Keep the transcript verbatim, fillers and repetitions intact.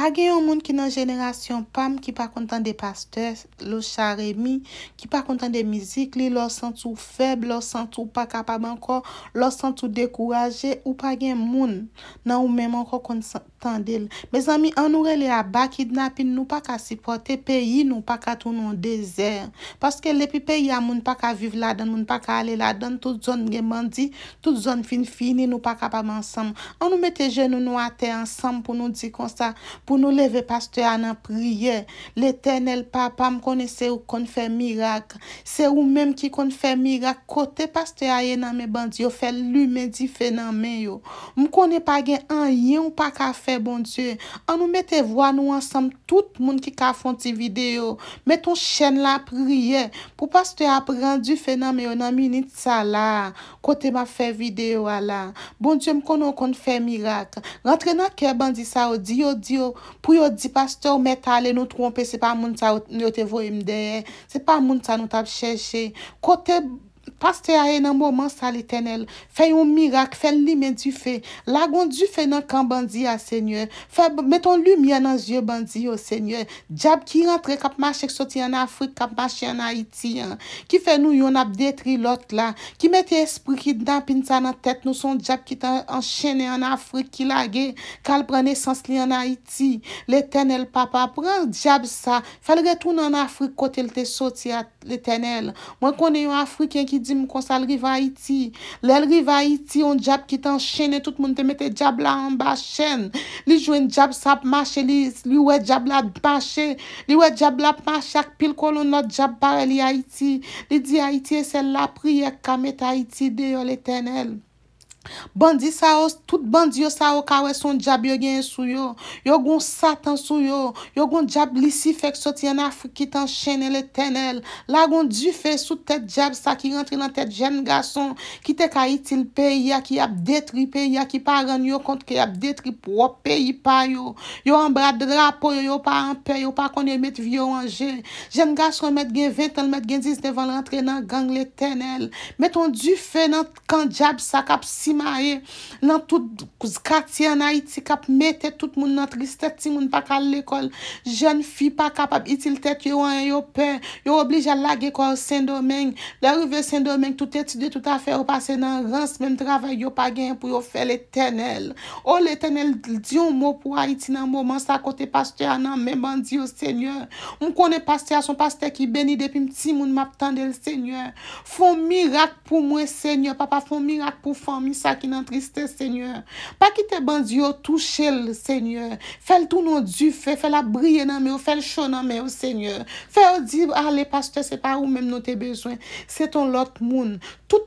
Pa gen yon moun ki nan jenerasyon pa m ki pa konn tande pastè Locha Remy, ki pa konn tande mizik li, lè w santi w fèb, lè w santi w pa kapab ankò, lè w santi w dekouraje, ou pa gen moun nan ou menm ankò konn sa- tande l. Mezanmi, an nou rele aba kidnapin, nou pa ka sipòte peyi, nou pa ka tounen yon dezè. Paske depi peyi a moun pa ka viv ladan, moun pa ka ale ladan, tout zòn gen bandi, tout zòn fin fini, nou pa kapab ansanm. An nou mete jenou nou atè ansanm pou nou di konsa, pou nou leve pastè a nan priyè. Letènèl Papa, m konnen se ou k konn fè mirak. Se ou menm ki konn fè mirak. Kote pastè a ye nan men bandi yo, fè l limen dife nan men yo. M konnen pa gen anyen ou pa ka fè, Bondye. An nou mete vwa nou ansanm, tout moun ki ka fè yon ti videyo. Mete yon chèn lapriyè pou pastè a pran dife nan men yo nan minit sa la, kote m ap fè videyo a la. Bondye, m konnen w konn fè mirak. Rantre nan kè bandi sa yo, di yo, di yo, pou yo di pastè w mèt ale, nou twonpe, se pa moun sa yo, yo te voye m dèyè. Se pa moun sa nou t ap chèche. Kote pastè a ye nan moman sa, Letènèl? Fè yon mirak, fè l limen dife. Lage yon dife nan kan bandi a, Senyè. Fè, mete yon limyè nan zye bandi yo, Senyè. Dyab ki rantre, k ap mache, k soti ann Afrik, k ap mache ann Ayiti an, ki fè nou yonn ap detwi lòt la, ki mete espri kidnapin sa nan tèt nou, se yon dyab ki t anchennen ann Afrik, ki lage, k al pran nesans li ann Ayiti. Letènèl Papa, pran dyab sa, fè l retounen ann Afrik kote l te soti a, Letènèl. Mwen konnen yon Afriken ki di m konsa l rive Ayiti. Lè l rive Ayiti, yon dyab ki t anchennen, tout moun te mete dyab la anba chèn. Li jwenn dyab sa ap mache, li, li wè dyab la ap mache. Li wè dyab la ap mache ak pil kolonn lòt dyab parèy li Ayiti. Li di Ayiti e sèl lapriyè k ka mete Ayiti deyò, Letènèl. Bandi sa yo, tout bandi yo sa yo ka wè se yon dyab yo genyen sou yo. Yo gon Satan sou yo. Yo gon dyab Lisifè k soti ann Afrik ki t anchennen, Letènèl. Lage yon dife sou tèt dyab sa ki rantre nan tèt jèn gason ki te ka itil peyi a, ki ap detwi peyi a, ki pa rann yo kont ke y ap detwi pwòp peyi pa yo. Yo anba drapo yo, yo pa an pè, yo pa konn yo met vi yo an je. Jèn gason mèt gen ven tan, l mèt gen diznèf an, l rantre nan gang, Letènèl. Met yon dife nan kan dyab sa k ap simaye nan tout katye ann Ayiti, k ap mete tout moun nan tristès, timoun pa ka al lekòl, jèn fi pa kapab itil tèt yo anyen, yo pè, yo oblije al lage kò yo Sendomeng. Lè yo rive Sendomeng, tout etid yo, tout afè yo pase nan rans, menm travay yo pa genyen pou yo fè, Letènèl. O Letènèl, di yon mo pou Ayiti nan moman sa kote pastè a nan men bandi yo, Senyè. M konnen pastè a se yon pastè ki beni depi m timoun, m ap tande l, Senyè. Fè yon mirak pou mwen, Senyè. Papa, fè yon mirak pou fanmi sa ki nan tristès, Senyè. Pa kite bandi yo touche l, Senyè. Fè l tounen yon dife, fè l ap briye nan men yo, fè l cho nan men yo, Senyè. Fè yo di, ale, pastè, se pa ou menm nou te bezwen. Se t yon lòt moun. Tout